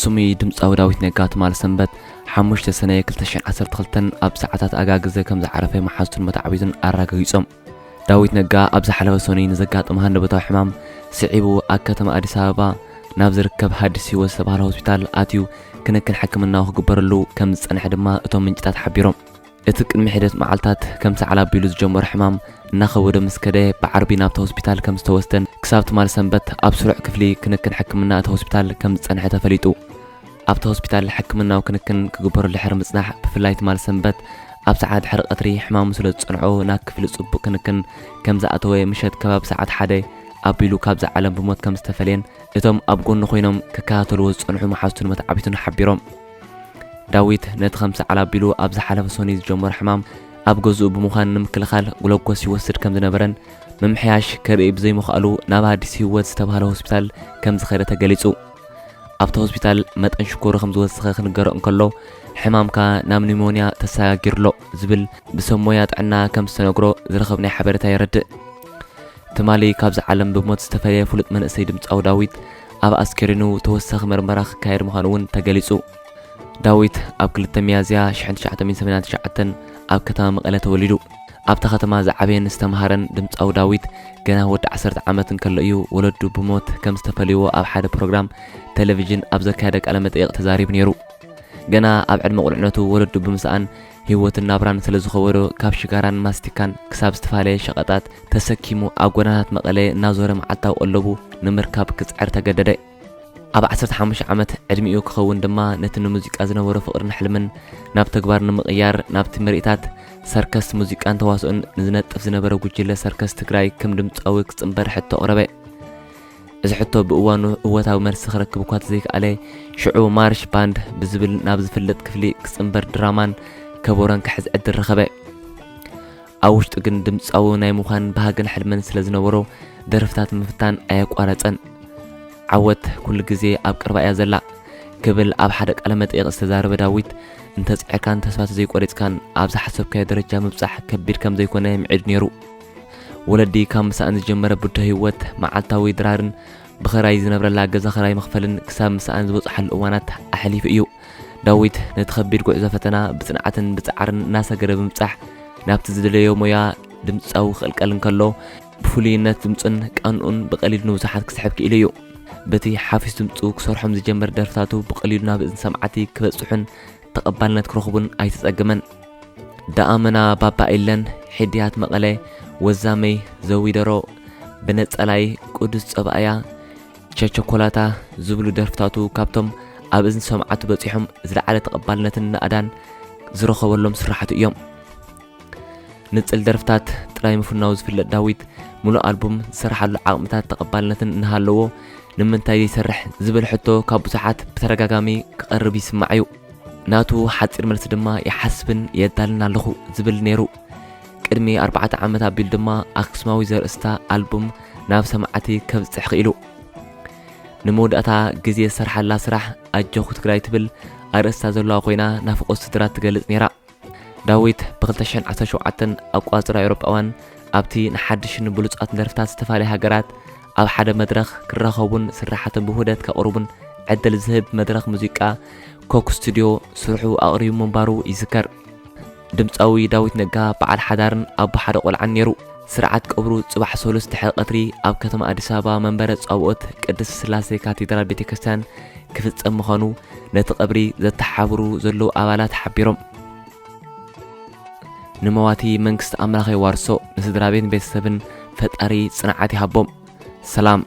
ስሙይ ድምፃዊ ዳዊት ነጋ ትማል ሰንበት ሓሙሽተ ሰነ ክልተ ሽሕን ዓሰርተ ክልተን ኣብ ሰዓታት ኣጋ ግዘ ከም ዝዓረፈ መሓዙቱን መተዓቢቱን ኣረጋጊጾም። ዳዊት ነጋ ኣብ ዝሓለፈ ሰኑይ ንዘጋጠሞ ሃንደበታዊ ሕማም ስዒቡ ኣብ ከተማ ኣዲስ ኣበባ ናብ ዝርከብ ሃዲስ ህይወት ዝተባህለ ሆስፒታል ኣትዩ ክንክን ሕክምናዊ ክግበረሉ ከም ዝጸንሐ ድማ እቶም ምንጭታት ሓቢሮም። እቲ ቅድሚ ሒደት መዓልታት ከም ሰዓል ኣቢሉ ዝጀመሮ ሕማም እናኸበዶ ምስ ከደ ብዓርቢ ናብቲ ሆስፒታል ከም ዝተወስደን ክሳብ ትማል ሰንበት ኣብ ስሩዕ ክፍሊ ክንክን ሕክምና እቲ ሆስፒታል ከም ዝጸንሐ ተፈሊጡ። ኣብቲ ሆስፒታል ሕክምናዊ ክንክን ክግበረሉ ድሕሪ ምጽናሕ ብፍላይ ትማል ሰንበት ኣብ ሰዓት ድሕሪ ቀትሪ ሕማሙ ስለ ዝጸንዖ ናብ ክፍሊ ጽቡቕ ክንክን ከም ዝኣተወ ምሸት ከባቢ ሰዓት ሓደ ኣቢሉ ካብዛ ዓለም ብሞት ከም ዝተፈለየን እቶም ኣብ ጎኑ ኮይኖም ክከታተልዎ ዝጸንሑ መሓዙቱን መተዓቢቱን ሓቢሮም። ዳዊት ነቲ ከም ሰዓል ኣቢሉ ኣብ ዝሓለፈ ሰኑይ ዝጀመሮ ሕማም ኣብ ገዝኡ ብምዃን ንምክልኻል ግሎኮስ ይወስድ ከም ዝነበረን ምምሕያሽ ከርኢ ብዘይምኽኣሉ ናብ ኣዲስ ህይወት ዝተባህለ ሆስፒታል ከም ዝኸደ ተገሊጹ። ኣብቲ ሆስፒታል መጠን ሽኮሩ ከም ዝወሰኸ ክንገሮ እንከሎ ሕማምካ ናብ ኒሞንያ ተሰጋጊርሎ ዝብል ብሰብ ሞያ ጥዕና ከም ዝተነግሮ ዝረኸብናዮ ሓበሬታ የረድእ። ትማሊ ካብዚ ዓለም ብሞት ዝተፈለየ ፍሉጥ መንእሰይ ድምፃዊ ዳዊት ኣብ ኣስከሬኑ ተወሳኺ መርመራ ክካየድ ምዃኑ እውን ተገሊጹ። ዳዊት ኣብ ክልተ ሚያዝያ ሽሕን ትሽዓተ ሚእትን ሰማንያን ትሽዓተን ኣብ ከተማ መቐለ ተወሊዱ። ኣብታ ከተማ ዝዓበየን ዝተምሃረን ድምፃዊ ዳዊት ገና ወዲ ዓሰርተ ዓመት እንከሎ እዩ ወለዱ ብሞት ከም ዝተፈለይዎ ኣብ ሓደ ፕሮግራም ቴሌቪዥን ኣብ ዘካየደ ቃለ መጠይቕ ተዛሪቡ ነይሩ። ገና ኣብ ዕድመ ቁልዕነቱ ወለዱ ብምስኣን ህይወትን ናብራን ስለ ዝኸበዶ ካብ ሽጋራን ማስቲካን ክሳብ ዝተፈላለየ ሸቐጣት ተሰኪሙ ኣብ ጎደናታት መቐለ እናዞረ መዓልታዊ ቀለቡ ንምርካብ ክጽዕር ተገደደ። ኣብ ዓሰርተ ሓሙሽተ ዓመት ዕድሚኡ ክኸውን ድማ ነቲ ንሙዚቃ ዝነበሮ ፍቕርን ሕልምን ናብ ተግባር ንምቕያር ናብቲ ምርኢታት ሰርከስ ሙዚቃን ተዋስኦን ንዝነጥፍ ዝነበረ ጉጅለ ሰርከስ ትግራይ ከም ድምፃዊ ክጽንበር ሕቶ ኣቕረበ። እዚ ሕቶ ብእዋኑ እወታዊ መልሲ ክረክብ እኳ ተዘይከኣለ ሽዑ ማርሽ ባንድ ብዝብል ናብ ዝፍለጥ ክፍሊ ክጽንበር ድራማን ከበሮን ክሕዝ ዕድል ረኸበ። ኣብ ውሽጡ ግን ድምፃዊ ናይ ምዃን ባህግን ሕልምን ስለ ዝነበሮ ደርፍታት ምፍታን ኣየቋረፀን። ዓወት ኩሉ ግዜ ኣብ ቀረባ እያ ዘላ ክብል ኣብ ሓደ ቃለ መጠይቕ ዝተዛረበ ዳዊት እንተፅዒርካን ተስፋ ተዘይቆሪፅካን ኣብ ዝሓሰብካዮ ደረጃ ምብፃሕ ከቢድ ከም ዘይኮነ ምዒዱ ነይሩ። ወለዲ ካብ ምሳእን ዝጀመረ ብድሆ ህይወት መዓልታዊ ድራርን ብኸራይ ዝነብረላ ገዛ ኸራይ መኽፈልን ክሳብ ምሳእን ዝበፅሓሉ እዋናት ኣሕሊፉ እዩ። ዳዊት ነቲ ከቢድ ጉዕዞ ፈተና ብፅንዓትን ብፃዕርን እናሰገረ ብምብፃሕ ናብቲ ዝደለዮ ሞያ ድምፃዊ ክቕልቀል እንከሎ ብፍሉይነት ድምፁን ቃንኡን ብቐሊሉ ንብዙሓት ክስሕብ ክኢሉ እዩ። በቲ ሓፊስ ድምፁ ክሰርሖም ዝጀመረ ደርፍታቱ ብቐሊሉ ናብ እዝኒ ሰማዕቲ ክበፅሑን ተቐባልነት ክረኽቡን ኣይተፀገመን። ደኣመና ባባ ኢለን፣ ሕድያት መቐለ፣ ወዛመይ፣ ዘዊደሮ፣ ብነጸላይ፣ ቅዱስ ጸባእያ፣ ቸቸኮላታ ዝብሉ ደርፍታቱ ካብቶም ኣብ እዝኒ ሰማዕቱ በጺሖም ዝለዓለ ተቐባልነትን ናእዳን ዝረኸበሎም ስራሓቱ እዮም። ንጽል ደርፍታት ጥራይ ምፍናው ዝፍለጥ ዳዊት፣ ሙሉእ ኣልቡም ዝሰርሓሉ ዓቕምታት ተቐባልነትን እናሃለዎ ንምንታይ ዘይሰርሕ ዝብል ሕቶ ካብ ብዙሓት ብተደጋጋሚ ክቐርብ ይስማዕ እዩ። ናቱ ሓጺር መልሲ ድማ ይሓስብን የዳልን ኣለኹ ዝብል ነይሩ። ቅድሚ ኣርባዕተ ዓመት ኣቢሉ ድማ ኣክሱማዊ ዘርእስታ ኣልቡም ናብ ሰማዕቲ ከብጽሕ ክኢሉ። ንመወዳእታ ግዜ ዝሰርሓላ ስራሕ ኣጆኹ ትግራይ ትብል ኣርእስታ ዘለዋ ኮይና ናፍቖት ስድራ ትገልጽ ነይራ። ዳዊት ብ ክልተ ሽሕን ዓሰርተ ሸውዓተን ኣቋጽራ ኤውሮጳውያን ኣብቲ ንሓድሽን ብሉጻት ደርፍታት ዝተፈላለያ ሃገራት ኣብ ሓደ መድረኽ ክራኸቡን ስርሓቶም ብውህደት ከቕርቡን ዕድል ዝህብ መድረኽ ሙዚቃ ኮክ ስቱድዮ ስርሑ ኣቕሪቡ ምንባሩ ይዝከር። ድምፃዊ ዳዊት ነጋ በዓል ሓዳርን ኣቦ ሓደ ቆልዓን ነይሩ። ስርዓት ቀብሩ ጽባሕ ሰሉስ ድሕሪ ቀትሪ ኣብ ከተማ ኣዲስ ኣበባ መንበረ ጸባኦት ቅድስት ስላሴ ካቴድራል ቤተ ክርስቲያን ክፍጸም ምዃኑ ነቲ ቀብሪ ዘተሓብሩ ዘለዉ ኣባላት ሓቢሮም። ንመዋቲ መንግስቲ ኣምላኽ የዋርሶ፣ ንስድራ ቤትን ቤተሰብን ፈጣሪ ጽንዓት ይሃቦም። ሰላም።